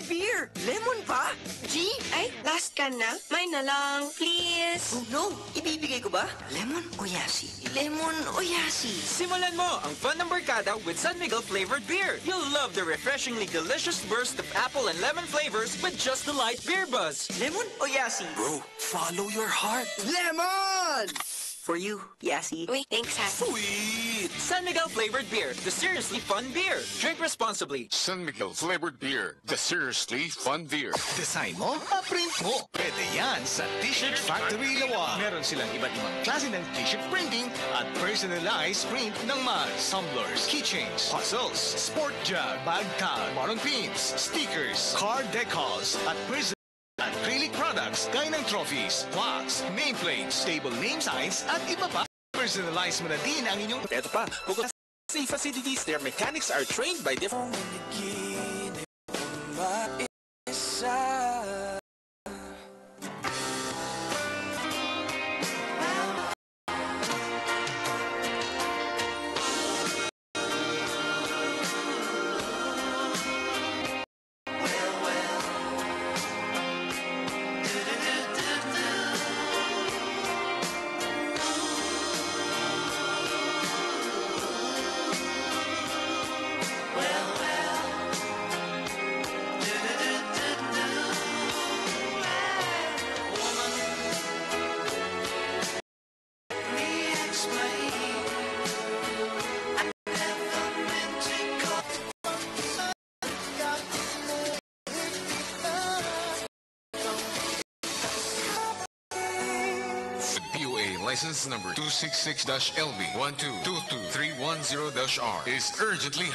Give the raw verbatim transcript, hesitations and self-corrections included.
Beer! Lemon pa? G? Ay, last can na. Mine na lang, please. Oh no! Ibibigay ko ba? Lemon o yasi? Lemon o yasi? Simulan mo ang fun ng barkada with San Miguel flavored beer. You'll love the refreshingly delicious burst of apple and lemon flavors with just the light beer buzz. Lemon o yasi? Bro, follow your heart. Lemon! For you, yasi. Uy, thanks ha. Sweet! San Miguel flavored beer, the seriously fun beer. Drink responsibly. San Miguel flavored beer, the seriously fun beer. Design mo, ma-print mo. Pwede yan sa T-shirt Factory Laua. Meron silang iba't ibang klase ng t-shirt printing at personalized print ng mugs, tumblers, keychains, puzzles, sport jug, bag tag, button pins, stickers, card decals, at person- acrylic products gaya ng trophies, plaques, nameplates, table name signs, at iba pa. Personalize mo na din ang inyong Ito pa, bukod sa facilities, their mechanics are trained by different P O A license number two six six dash L B one two two two three one zero dash R is urgently